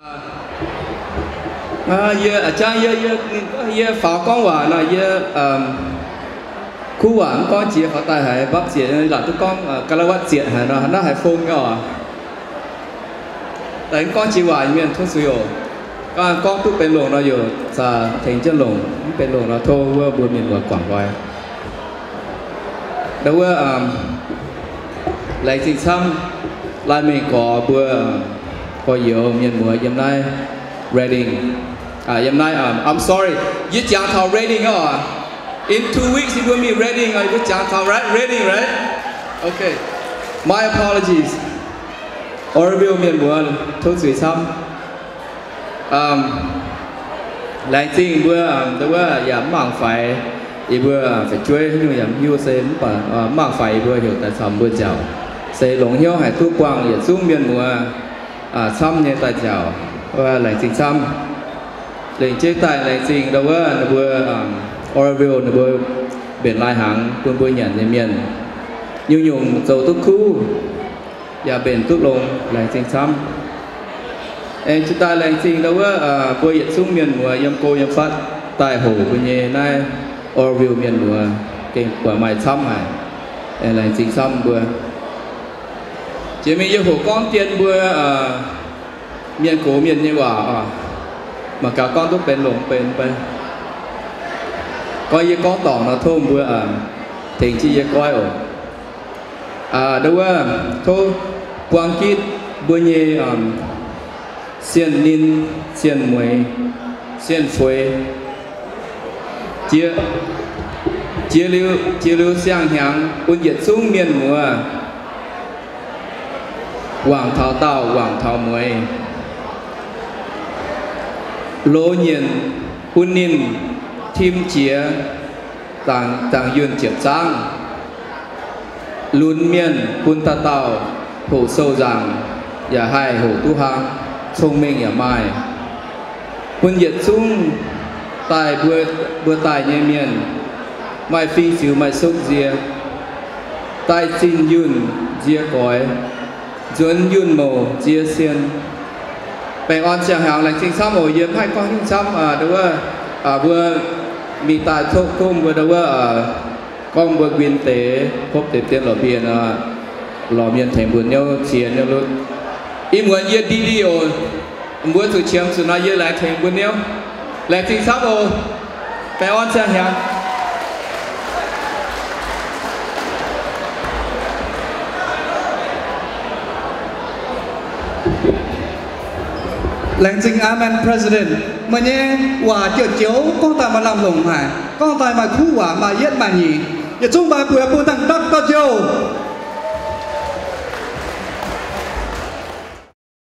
Yie, a'jangv yie, yie, yie faaux gorngv waac nor, yie kuv waac mv gorngv jiex faaux daaih haiz mbapv ziec, laatc duqv gorngv ga'naaiv wav ziec haic nor, naaiv haiz fong nyei oc. Daaih mv gorngv jiex waac mienh tov zuiz oc. Gorngv duqv benx longc nor, yaac zaqc tengx jienv longc. Mv benx longc nor, tov wuov mbuo mienh muoz guangc nqoi. Ndau wuov, laengz zingh camv, laanh mengh gorx mbuo, gorx-youz mienh muoz yiem naaiv Redding, yiem naaiv, I'm sorry, yie jangx taux Redding oc. In two weeks yie mbuo mingh Redding oc. Yie mbuo jangx taux, right, Redding, right? Okay, my apologies. Oroville mienh muoz, tov zuiz camv. Laengz zingh mbuo, ndau wuov yaac mv mangc faix yie mbuo fu'jueiv, haaix nyungc yaac mv hiuv, se mv baac mv mangc faix yie mbuo heuc daaih caux mbuo nziaauc, se longx hnyouv haic duqv buangh yietc zungv mienh muoz camv nyei daaih nziaauc. Laengz zingh camv. Lengc jeiv daaih laengz zingh ndau wuov ninh mbuo Oroville ninh mbuo mbenc lai-hnaangx bun mbuo nyanc nyei mienh, nyungc-nyungc zoux duqv kuv, yaac mbenc duqv longx, laengz zingh camv. Aengx jiex daaih laengz zingh ndau wuov mbuo yietc zungv mienh muoz yiem go yiem fatv daaih hoqc mbuo nyei naaiv Oroville mienh muoz, gengh buatc maaih camv haic. Laengz zingh camv mbuo. Jiex mingh yie hoqc gorngv dien mbuo mienh gox mienh nyei waac oc. Mangc gaax gorngv duqv benx longc benx fai. Gorngv yie gorngv dorngc nor, tov mbuo tengx jienv yie goiv oc. Ndau wuov, tov buang gitv mbuo nyei sienh ninh, sienh mueiz, sienh fueix, jiex, jiex liuz, jiex liuz siang-hnyangx bun yietc zungv mienh muoz wangc taux daauh, wangc taux mueiz, loz-nyienc bun ninh tim jiex zaangc yunh ziepc zangv, lunx mienh bun dauh dauh hoqc sou nzaangc yaac haih hoqc duqv hlang, cong-mengh yaac maaih, bun yietc zungv daaih mbuo, mbuo daaih nyei mienh maaih fing ziux maaih sukv nzie, daaih zinh yunh nzie goix, nzuonx yunh mouc nzie sien. Baengh orn siang-hnyangx, laengz zingh camv oc. Yie mv haih gorngv hingv camv, ndau wuov, mbuo mingh daaih tov gorngv mbuo ndau wuov, gorngv mbuo nquin deix hopv deix dien lorqc mbienc, lorqc mienh tengx mbuo niouv ziex niouv lutv. Ih muonz yie di di oc. Mbuo zuqc qiemx zuqc nor, yie laengz tengx mbuo niouv. Laengz zingh camv oc. Baengh orn siang-hnyangx. Laengz zingh aqv, Madam President. Meih nyei waac joux-joux gorngv daaih maaih lamh longc haic, gorngv daaih maaih kuv waac, maaih yietv maaih nyeic. Yietc zungv maaih buoz bun dangh ndapv dorh njoux.